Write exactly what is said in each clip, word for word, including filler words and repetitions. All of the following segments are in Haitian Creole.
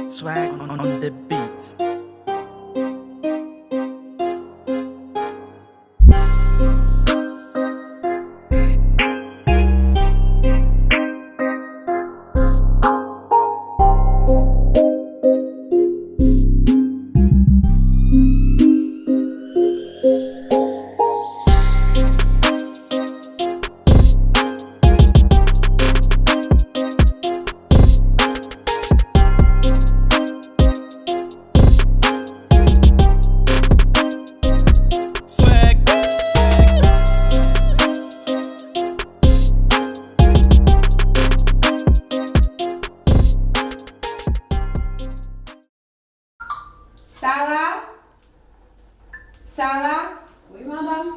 Swag on, on the beat. Sara? Sara? Wi, madanm.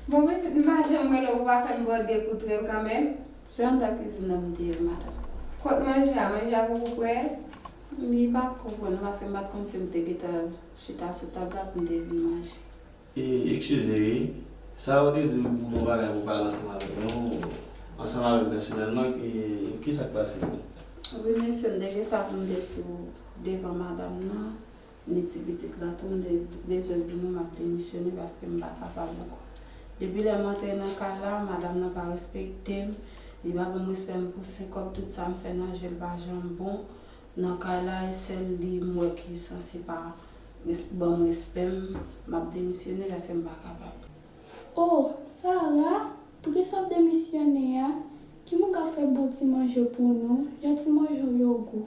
Bon, pitit, m pa janm rele w pou w pa fè m bò de kout rèl kanmenm. Se anndan kwizin nan m te ye, madanm. Kot manje a? Manje a poko prè? Li pa ko prè non, paske m pa t konn si m te gentan chita sou tab la pou m te vin manje. E, eskize, wi. Sa ou te di m pou yon bagay pou pale ansanm avèk nou, ansanm avèk m pèsonèlman, e, kisa k pase? Wi, mesye, m te gen sa pou m te di w devan madanm nan, ni ti pitit la tou, m te bezwen di nou m ap demisyone paske m pa kapab ankò. Depi lè m antre nan kay la, madanm nan pa respekte m, li pa ban m respè m pou senkòb, tout sa m fè nan je l pa janm bon. Nan kay la, e sèl li m wè ki sanse pa res-, ban m respè m, m ap demisyone paske m pa kapab. Oh, Sara, poukisa w ap demisyone a? Ki moun k ap fè bon ti manje pou nou? Jan ti manje w yo gou.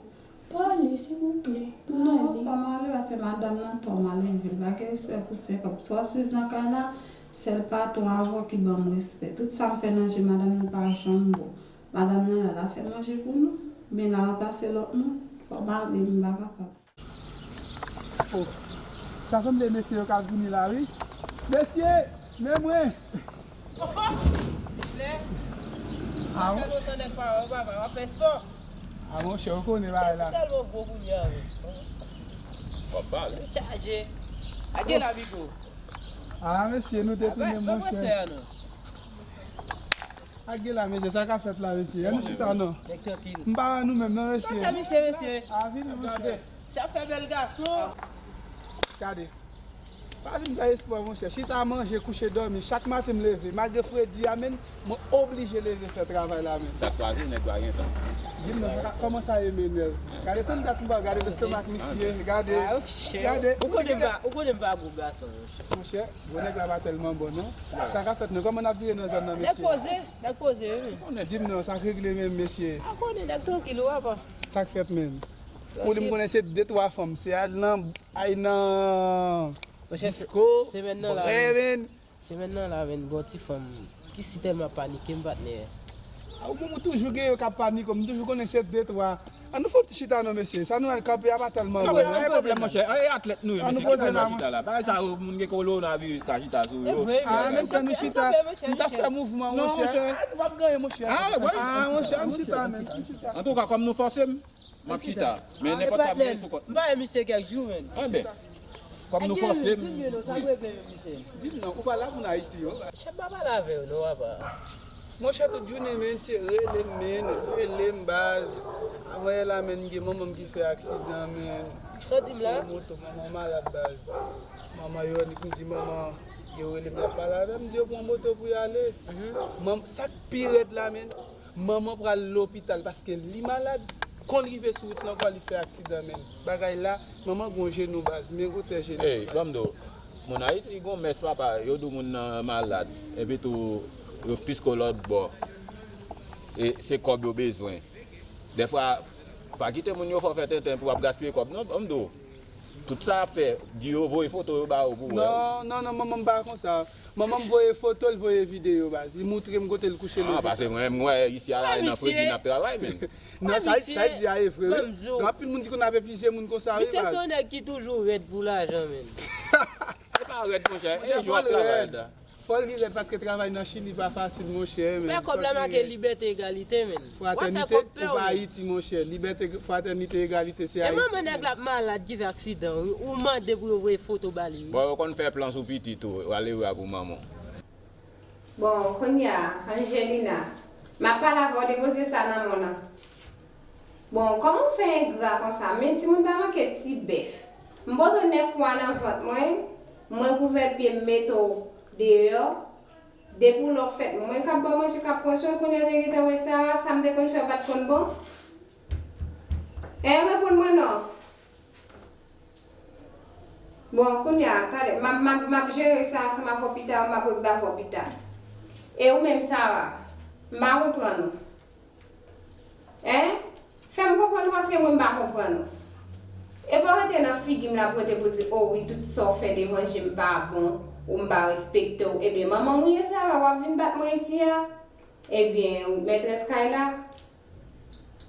Pale, silvouplè. Non, pale. Pa m ale, paske madanm nan twò malelve, l pa gen respè pou senkòb. Si w ap swiv nan kay la, sèl patwon avè w ki ban m respè. Tout sa m fè nan je madanm nan pa janm bon. Madanm nan la, l ap fè manje pou nou. Men l ap ranplase lòt moun. Fò m ale, m pa kapab. Oh, sa sanble mesye yo k ap vini la, wi. Mesye, men mwen. Michelet. Ah, sa fè lontan nèg pa wè w, papa, w ap fè spò. Ah, monchè, ou konnen bagay la. Sèl ou tèlman gwo kounye a, wi. W ap pale. Tèt chaje. Age la, Bigo. Ah, mesye, nou te tounen, monchè. Ak gen la, mesye, sa k ap fèt la, mesye? Ann nou chita, non. Nèg trankil. M pa wè nou menm, non, mesye. Sa, sa, misye, mesye. A, vini, monchè. Sa fè bèl gason. Gade. Pa vin fè espwa, monchè. Chita, manje, kouche, dòmi. Chak maten m leve. Malgre fredi a, menn, mwen oblije leve fè travay la, menn. Sa kwaze, nèg pa gen tan. Di m non, kòman sa ye, menn? Gade, tann dat m pa gade lestomak misye. Gade. Gade. Ou konnen m pa, ou konnen m pa gwo gason, monchè. Monchè. Bon, nèg la pa tèlman bon, non. Sa k ap fèt, non? Kòman n ap vire nan zòn nan, mesye? Nèg poze, nèg poze, wi. Di m non, sa k regle menm, mesye? A konnen, nèg trankil, wi, papa. Sa k fèt menm? Ou li m konnen se de twa fanm, se al nan, ay nan disko, brè, menn. Semèn nan la, menn, gon ti fanm ki si tèlman panike m, patnè. A, ou menm ou toujou gen yo k ap panike w, m toujou konnen se de twa. Ann nou fè yon ti chita non, mesye. Sa nou al kanpe a pa tèlman bon non. Anyen pwoblèm, monchè. E atlèt nou ye, mesye. Ki bagay sa chita la? Bagay sa yo, moun gen kowonaviris ka chita sou yo. E vre, mesye, ann nou chita. M t ap fè mouvman, monchè. Non, monchè. Nou p ap genyen, monchè. Ah, monchè, ann chita, menn. Antouka, kòm nou fòse m, m ap chita. Men nenpòt sa m gen sou kont. M pa wè misye kèk jou, menn. Enben, kòm nou fòse m. Di m non, ou pa la pou n Ayiti, yo. Chèf pa pale avè w, non, papa. Monchè, tout jounen, menn, se rele m, menn, rele m, baz. Avanyè la, menn, gen manman m ki fè aksidan, menn. Sa w di m la? Sou moto, manman w malad, baz. Manman yo annik m di manman, yo rele m, y ap pale avè m, m di yo pran moto pou y ale. Manm-, sa k pi rèd la, menn, manman pral lopital paske li malad. Konn rive sou wout lan ankò, li fè aksidan, menn. Bagay la, manman gon jenou, baz, men gon tè jenou. Ey, ban m di w, moun Ayiti gon mès, papa, yo di w moun nan malad, epi tou, yo pis ke w lòt bò. E se kòb yo bezwen. Dèfwa, pa kite moun yo fè w fè tenten pou w ap gaspiye kòb, non, ban m di w. Tout sa y ap fè, di yo voye foto yo ba ou pou w wè. Non, non, non, manman m pa konsa. Manman m voye foto, l voye videyo, baz. Li moutre m kote l kouche leve. Ah, paske mwen, mwen, isi a la, nan fredi n ap travay, menn. Non, sa, sa l di a e vre, wi. Gen anpil moun ki konn ap epize moun konsa, wi, baz. Misye se yon nèg ki toujou rèd pou lajan, menn. E pa rèd, monchè. E jou ap travay la. Fò l ri rèd paske travay nan Chili pa fasil, monchè, men. Fè kòb la make libète, egalite, men. Fratènite, ou pa Ayiti, monchè. Libète, fratènite, egalite, se Ayiti. E manman nèg la ap malad ki fè aksidan, wi. Ou mande pou yo voye foto ba li, wi. Bon, yo konn fè plan sou pitit ou, ale ra pou manman w. Bon, kounye a, Angelina, m ap pale avè w, depoze sa nan men w lan. Bon, kòman w fè engra konsa? Men timoun pa manke ti bèf. M pote w nèf mwa nan vant mwen, mwen kouvè pye m mete w deyò. Depi w lè w fèt, mwen k ap ba w manje, k ap pran swen w, kounye a w te gentan wè sa, sa m te konn fè pa t konn bon? Hein, reponn mwen non. Bon, kounye a, tande, m ap, m ap, m ap jere sa ansanm avè w pita, m ap regle avè w pita. E ou menm, Sara, m pa konprann ou. Hein? Fè m konprann ou paske mwen m pa konprann ou. E pa w rete nan figi m la pou w rete pou di, o wi, tout sa w fè devan je m pa bon, ou m pa respekte w. Ebyen, manman m ou ye, Sara, w ap vin bat mwen isi a? Ebyen, mètrès kay la?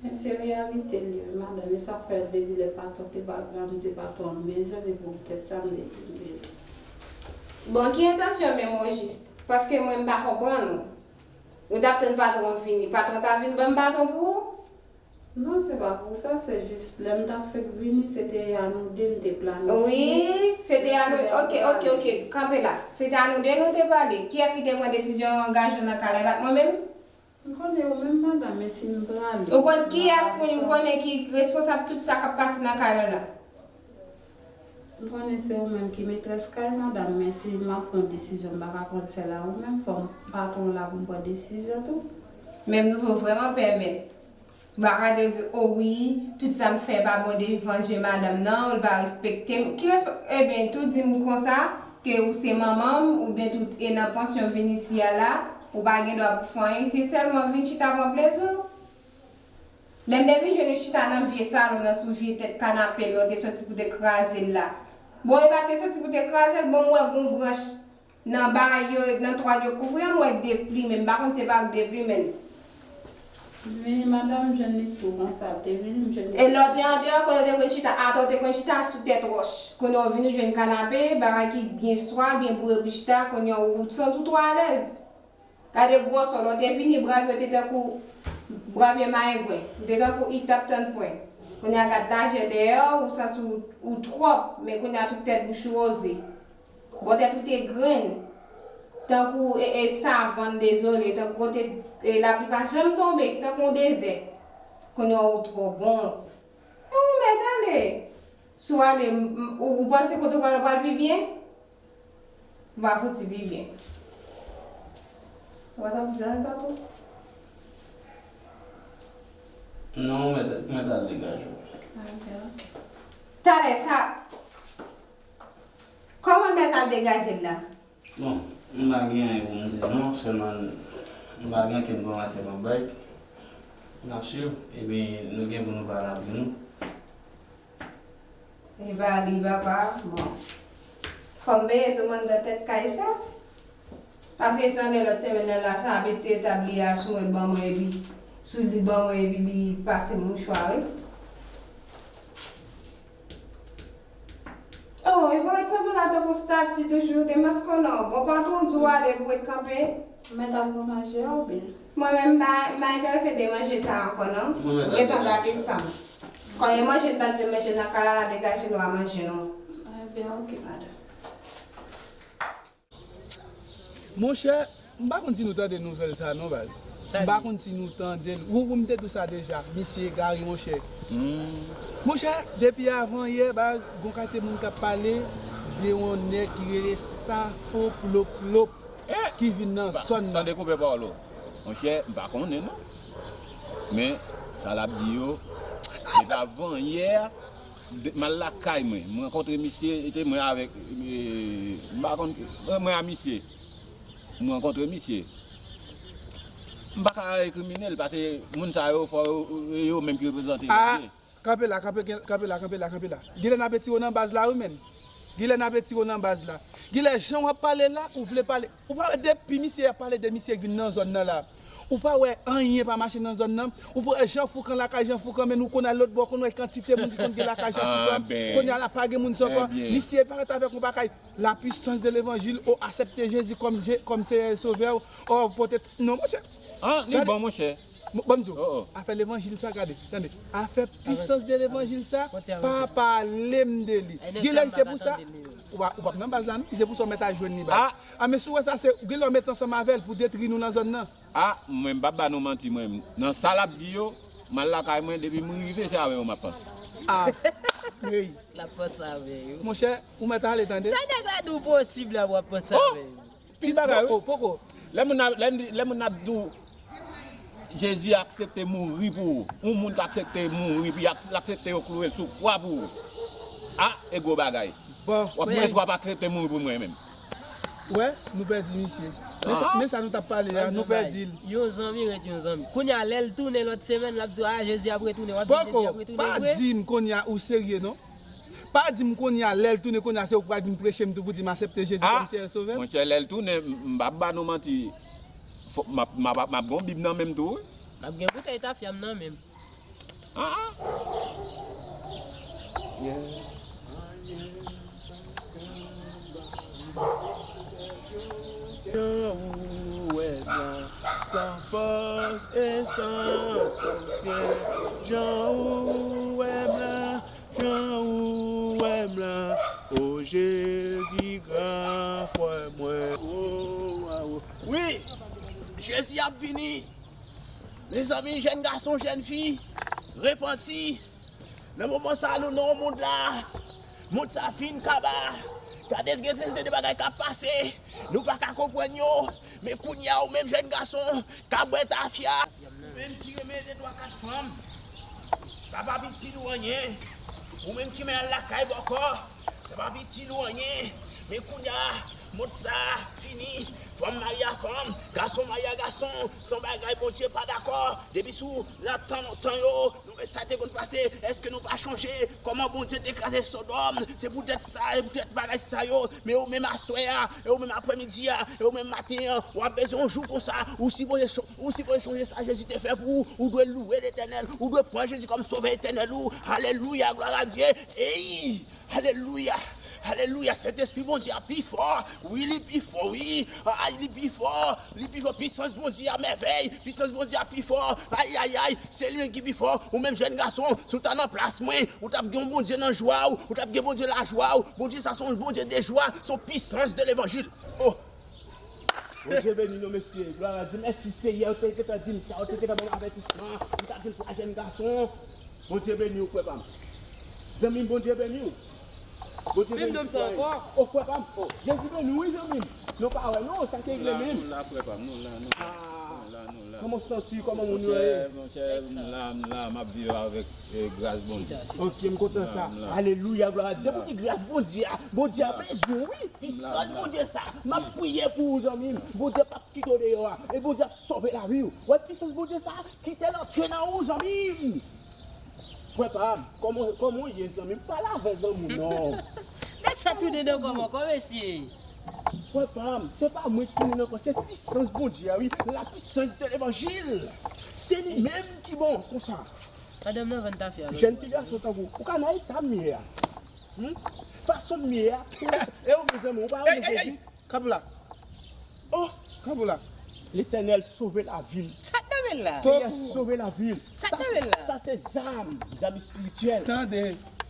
Men se reyalite l ye, wi, madanm. E sa fè depi lè patwon te pa la, m di patwon an m bezwen li pou poutèt sa m te di m bezwen. Bon, ki entansyon menm ojis? Paske mwen m pa konprann ou. Ou t ap tann patwon an vini. Patwon ta vin ban m baton pou ou? Non, se pa pou sa, se jis lè m t ap fèk vini, se te a nou de m te planifye. Wi, se te a nou, ok, ok, ok, kanpe la. Se te a nou de nou te pale. Kiyès ki te pran desizyon angaje w nan kay la? E pa t mwen menm? M konnen ou menm, madanm, men si m prale. Ou konn kiyès moun ou konnen ki responsab tout sa k ap pase nan kay la la? M konnen se ou menm ki metrès kay, madanm, men si m ap pran desizyon, m pa ka pran l sèl a ou menm, fò m patwon la pou m pran desizyon tou. Menm nou vrèman pèmèt. Bagay de di, o wi, tout sa m fè pa bon devan je madanm nan, ou l pa respekte m. Ki resp-, ebyen, tou di m konsa, ke ou se manman m, oubyen tou e nan pansyon vin isi a la, ou pa gen dwa pou fè anyen, se sèlman vin chita pran plezi w. Lè m te vin jwenn ou chita nan vye salon nan sou vye tèt kanape l, ou te soti pou te kraze l la. Bon, e pa te soti pou te kraze l, bon, m wè gon branch nan bagay yo, nan twal yo kouvri an, m wè de pli, men m pa konn se pa de pli, men. Vini, madanm, m jwenn li tou konsa, l te vini, m jwenn li. E lè w te andeyò, kote w te konn chita, atè w te konn chita sou tèt wòch. Kounye a w vini w jwenn kanape, bagay ki byen swa, byen boure pou chita, kounye a w santi w twò alèz. Gade gwosè w, lè w te vini, bra pye w te tankou bra pye mayengwen. Ou te tankou i t ap tann pwen. Kounye a gad lajè dèyè w, ou santi w, ou twòp, men kounye a tout tèt bouch ou woze. Bò tèt ou te grenn. Tankou, e, e, savann, dezole, tankou kote, e, lapli pa janm tonbe, tankou yon dezè. Kounye a ou twò bon. Ou mèt ale. Si w ale, m, m, ou, ou panse kote w pral, pral pi byen? M pa fouti pi byen. Ou pa t ap di anyen, patwon? Non, mwen, mwen t al degaje w. Ah, ok, ok. Talè sa, kòman l mèt al degaje l la? Bon, m pa gen anyen pou m di non, sèlman m pa gen okenn kòmantè pou m bay. N ap swiv, epi nou gen pou nou pale antre nou. E pa li, papa, bon. Fò m veye sou m anndan tèt kay sa. Paske se anndan lòt semèn nan la, sa ap etire tab li a sou mwen, ban mwen, epi sou li, ban mwen, epi li pase mouchwa, wi. Oh, e pa ret kanpe la tankou stati toujou, demaske w non. Bon, patwon di w ale pou ret kanpe. Mèt al pran manje a oubyen? Mwen menm, m pa, m pa enterese de manje sa ankò non. Mwen mèt al gentan gate san m. Kòm e manje n t ap vle manje nan kay la, degaje nou a manje nou. Ebyen, ok, madanm. Monchè, m pa konn si nou tande nouvèl sa non, baz. M pa konn si nou tande l. Ou, ou, m te di w sa deja, misye egare, monchè. Monchè, depi avanyè, baz, gon kalite moun k ap pale de yon nèg ki rele Safo Plop Plop ki vin nan zòn nan. San dekonpe pawòl ou. Monchè, m pa konnen non. Men, sa l ap di yo, depi avanyè, m al lakay mwen, m rankontre misye, e te mwen avèk, e, m pa konn, e, mwen a misye. M rankontre misye. M pa ka rekrimine l, paske moun sa yo, fò yo, yo menm ki reprezante yo. Kanpe la, kanpe, kanpe la, kanpe la, kanpe la. Genlè n ap etire w nan baz la, wi, menn. Genlè n ap etire w nan baz la. Genlè jan w ap pale la, ou vle pale. Ou pa wè depi misye ap pale de misye k vin nan zòn nan la. Ou pa wè anyen pa mache nan zòn nan. Ou pa wè Jan Foukan lakay Jan Foukan, men nou konn al lòt bò, konn wè kantite moun ki konn gen lakay Jan Foukan. Kounye a la pa gen moun sa ankò. Misye parèt avèk yon bagay, la puissance de l'évangile, ou aksepte Jezi kòm, kòm Seyè e Sovè w, ou pote, non, monchè. An, li bon, monchè. Bon, m di w, afè levanjil sa, gade, tande, afè pisans de levanjil sa, pa pale m de li. Genlè se pou sa, ou pa, ou p ap nan baz la, non. Se pou sa w mèt al jwenn li, baz. A, men si w wè sa, se genlè w mèt ansanm avè l pou detri nou nan zòn nan. A, mwen, m p ap ba nou manti, mwen. Nan sa l ap di yo, M al lakay mwen, depi m rive, se avè yo m ap panse. Ah, hey. L ap panse avè yo. Monchè, ou mèt ale tande. Sa nèg la di w posib la w ap panse avè yo. Pil bagay wi. Poko. Lè moun ap, lè m di, lè moun ap di w Jezi aksepte mouri pou ou. Yon moun k aksepte mouri, pou l aksepte yo klouwe l sou kwa pou ou. A, e gwo bagay. Bon. W ap mwen w ap aksepte mouri pou mwen menm. Wè, nou pèdi misye. Men sa, men sa nou t ap pale a, nou pèdi l. Yon zanmi ret yon zanmi. Kounye a, lè l tounen lòt semèn, l ap di w, a, Jezi ap retounen. W ap di Jezi ap retounen vre? Poko, pa di m kounye a ou serye non. Pa di m kounye a, lè l tounen kounye a, se ou k pral vin preche m tou pou di m aksepte Jezi kòm Seyè e Sovè m? Monchè, lè l tounen, m p ap ba nou manti, m ap gen yon Bib nan men m tou wi. M ap gen boutèy tafya m nan men m. Jan ou wè m la, san fòs e san soutyen. Jan ou wè m la, jan ou wè m la, o Jezi gran frè mwen. Wi, Jezi ap vini. Mezanmi, jèn gason, jèn fi, repanti. Nan moman sa a, nou nan yon mond la, mond sa fin kaba. Gade, gen de bagay k ap pase, nou pa ka konprann yo. Men kounye a, ou menm jèn gason k ap bwè tafya, ou menm ki renmen de twa kat fanm, sa p ap itil ou anyen. Ou menm ki renmen al lakay bòkò, sa p ap itil ou anyen. Men kounye a, mond sa fini. Fanm marye a fanm, gason marye a gason, se yon bagay Bondye pa dakò. Depi sou nan tan lontan yo, nou wè sa te konn pase. Èske nou pa chonje kòman Bondye te kraze Sodòm? Se poutèt sa, e poutèt bagay sa yo. Men ou menm aswè a, e ou menm aprèmidi a, e ou menm maten an, w ap bezwen yon jou konsa. Ou sipoze, ou sipoze chonje sa Jezi te fè pou ou. Ou dwe louwe Letènèl. Ou dwe pran Jezi kòm Sovè etènèl ou. Alelouya, glwa a Dye. Ey! Alelouya! Alelouya! Sentespri Bondye a pi fò! Wi, li pi fò, wi! Ay, li pi fò! Li pi fò! Pisans Bondye a mèvèy! Pisans Bondye a pi fò! Ay, ay, ay! Se li menm ki pi fò! Ou menm jèn gason, si w ta nan plas mwen, ou t ap gen yon Bondye nan jwa w, ou t ap gen Bondye lajwa w! Bondye sa se yon Bondye de jwa, se yon pisans de levanjil! Oh! Bondye beni nou mesye. Glwa a Dye. Mèsi Seyè, ou te gentan di m sa, ou te gentan ban m avètisman. Ou ta di l pou jèn gason. Bondye beni w frè pa m. Zanmi m, Bondye beni w. Bondye beni w. O frè pa m. Jezi beni w wi zanmi m. Nou pa wè non, sa k regle menm. Nou la frè pa m, nou la, nou la. Kòman w santi, kòman moun yo ye? Monchè, monchè, m la, m la, m ap viv avèk gras Bondye. Ok, m kontan sa. Alelouya, glwa a Dye. Depi w di gras Bondye a, Bondye a bezwen w wi. Pisans Bondye sa, m ap priye pou ou zanmi m. Bondye p ap kite w deyò a. E Bondye ap sove lavi w. Wè pisans Bondye sa, kite l antre nan ou zanmi m. Frè pa m, kòman, kòman w ye zanmi m? Pale avè zanmi w non. Nèg sa tounen nan kòm ankò mesye. Frè pa m, se pa mwen ki tounen ankò, se pisans Bondye a wi. La puissance de l'évangile. Se li menm ki bon konsa. Madanm nan vann tafya. Jèn ti gason tankou ou ka nan eta m ye a. Hmm? Fason m ye a. E ou mezanmi, ou pa renmen Jezi? Kanpe la. Oh! Kanpe la. Letènèl sove lavi m. Sa k nan men l la? Seyè sove lavi m. Sa k nan men l la? Sa se zam, zam espirityèl. Tande,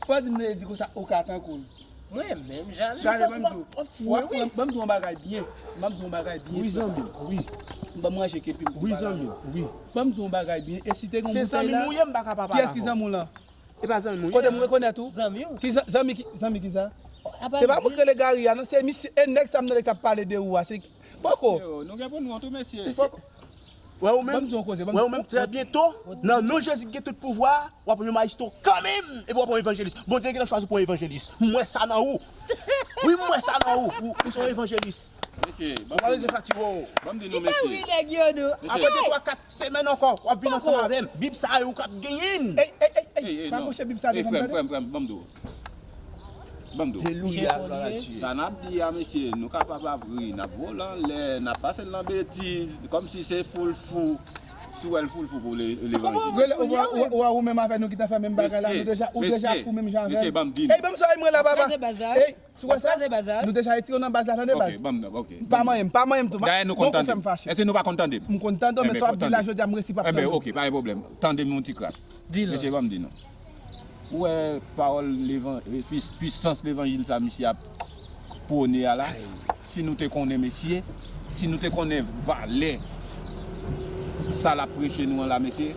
fò di m nan di konsa ou ka tankou l. Mwen menm jan. Gade ban m di w. Ban m di w yon bagay byen. Ban m di w yon bagay byen. Wi zanmi m. Wi. Ban m ranje kepi m. Wi zanmi m. Wi. Ban m di w yon bagay byen. E si te gen yon boutèy la. Se zanmi m ou ye, m pa ka pa pale avè w. Kiyès ki zanmi w lan? E pa zanmi w ye. Kote m rekonèt ou? Zanmi w. Ki zanmi ki zanmi ki sa? Se pa mwen k rele Gary a non, se misye e nèg sa m tande k ap pale de ou a, se poko. Nou gen pou nou an tou mesye. Wè ou menm, wè ou menm trè byento, nan non Jezi ki gen tout pouvwa, w ap yon mayestwo kanmenm, epi w ap yon evanjelis. Bondye gentan chwazi w pou yon evanjelis. M wè sa nan ou. Wi, m wè sa nan ou. Ou, ou se yon evanjelis. Mesye, ou pa bezwen fatige w. Ban m di nou mesye. Kite wi nèg yo nou. Apre de twa kat semèn ankò, w ap vin ansanm avè m. Bib sa a, ou k ap genyen l. Ey, ey, ey, ey, pa pwoche Bib sa devan m, tande. Frè m, frè m, frè m, ban m di w. Ban m di w. Alelouya, glwa a Dye. Sa n ap di a, mesye, nou kapab ap ri, n ap vole anlè, n ap pase l nan betiz, kòmsi se foul fou. Si w wè l foul fou pou levanjil. Ou wè ou menm avè nou ki t ap fè menm bagay la, nou deja, ou deja fou menm jan avè m. Mesye, ban m di nou. Ey, ban m sa, mwen la, papa. Ey, si w wè sa, nou deja retire w nan baz la, tande baz. M pa manyen m, pa manyen m tou. Dayè nou konn tande m. Èske nou pa konn tande m? M konn tande w, men sa w ap di la jodi a, m resi p ap tande w. Enben, ok, pa gen pwoblèm. Tande m yon ti kras. Mesye, ban m di nou. Ou wè pawòl levan-, pis-, pisans levanjil sa misye ap pwone a la? Si nou te konnen mesye, si nou te konnen valè sa l ap preche nou an la mesye,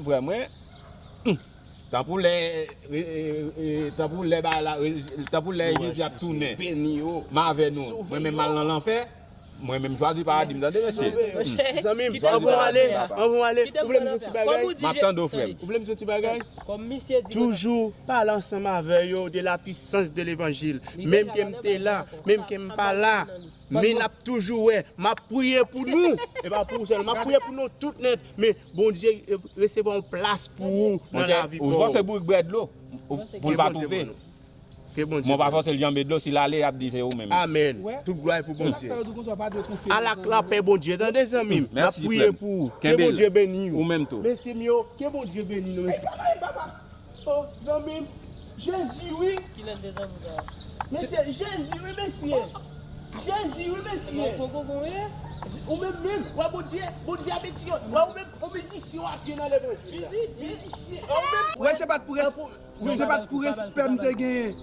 menm, frè mwen, tanpou lè, tanpou lè bagay la, tanpou lè Jezi ap tounen, m avè nou. Mwen menm, m al nan lanfè, mwen menm, m chwazi paradi m, tande, mesye. Zanmi m, anvan w ale, anvan w ale, ou vle m di yon ti bagay? M ap tande w, frè m. Ou vle m di yon ti bagay? Toujou pale ansanm avè yo de la puissance de l'évangile. Menm ke m te la, menm ke m pa la, men n ap toujou wè. M ap priye pou nou. E pa pou ou sèl. M ap priye pou nou tout nèt. Men Bondye, eh, resevwa yon plas pou ou nan lavi pa w. Ou fòse bourik bwè dlo pou l pa toufe. Ke Bondye beni w. Ke Bondye beni w. Mwen pa fòse l janbe dlo, si l ale, y ap di se ou menm. Amèn. Tout glwa pou Bondye. Al ak lapè Bondye, tande, zanmi m. M ap priye pou ou. Ke Bondye beni w. Ou menm tou. Mesye m yo, ke Bondye beni nou, mesye. Oh, zanmi m. Jezi, wi. Kilè n te zanmi sa? Mesye, Jezi, wi, mesye. Jezi, wi, mesye. Ou menm menm, wè Bondye, Bondye ap etire. Wè ou menm, ou mizisyen w ap vin nan levanjil la. Mizisyen. Wè ou menm. Wè, se pa t pou respè, se pa t pou respè m te genyen.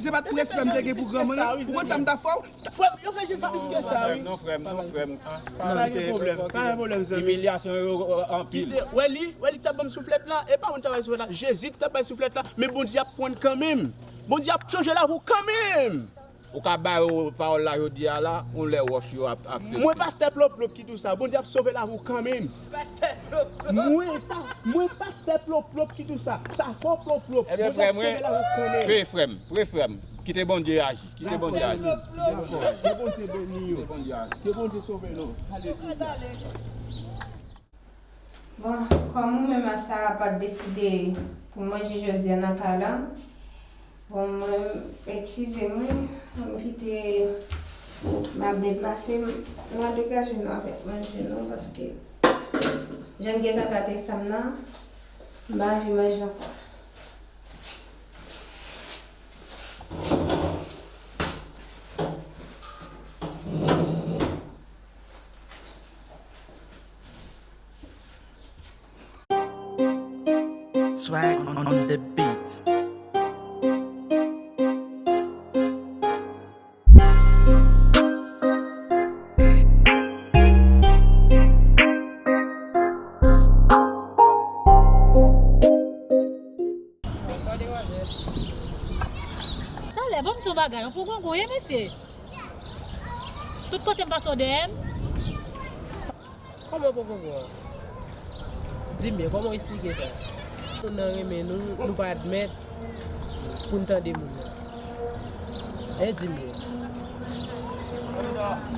Se pa t pou respè m te genyen pou granmoun nan. Ou konn sa m ta fè w? Frè m, yo fè Jezi plis ke sa, wi. Non, frè m, non, frè m. Pa gen pwoblèm, pa gen pwoblèm, zanmi. Imilyasyon yo, euh, anpil. Kite, wè li, wè li t ap ban m souflèt la, e pa mwen t ap bay souflèt la, Jezi t ap bay souflèt la, men Bondye ap pran kanmenm. Bondye ap chanje lavi w kanmenm. Ou ka ba yo pawòl la jodi a la, yon lè wòch yo ap aksepte. Mwen pastè Plop Plop ki di w sa, Bondye ap sove lavi w kanmenm. Pastè Plop Plop. Mwen sa, mwen pastè Plop Plop ki di w sa, sa fò Plop Plop. Ebyen, frè mwen, priye frè m, priye frè m. Kite Bondye aji. Kite Bondye aji. Ke Bondye beni yo. Kite Bondye aji. Ke Bondye sove nou. Alelouya. Bon, kòm ou menm a Sara pa t deside pou manje jodi a nan kay la, bon, mwen, eskize mwen, mwen kite, m ap deplase, m, n a degaje nou avèk manje nou, paske jan n gentan gate sa m nan, m pa anvi manje ankò. Swag on the beat. Bonswa demwazèl. Talè, ban m di w yon bagay, yon pwogongon ye mesye. Tout kote m pase w dèyè m. Kòman pwogongon an? Di m byen, kòman w esplike sa? Moun nan renmen nou, nou pa admèt pou n tande moun nan. E di m byen.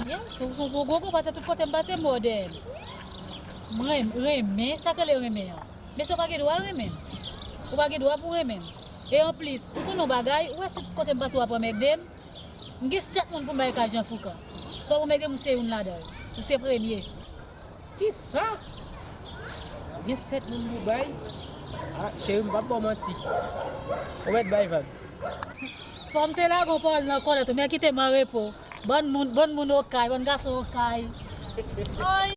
Yes, ou se yon pwogongon paske tout kote m pase m wè w dèyè m. M renmen, sa k rele renmen an. Men sa w pa gen dwa renmen m. Ou pa gen dwa pou renmen m. E anplis, ou konnen yon bagay, ou wè si kote m pase w ap anmègde m. M gen sèt moun pou m bay kay Jan Foukan. Sa w pou mègde m, ou se youn ladan yo. Ou se premye. Kisa? Ou gen sèt moun pou bay? Ah, cheri, m p ap ba w manti. Ou mèt bay vag. Fò m te lage yon pawòl nan kòlèt ou, men kite m an repo. Bann moun, bann moun okay, bann gason okay. Ay.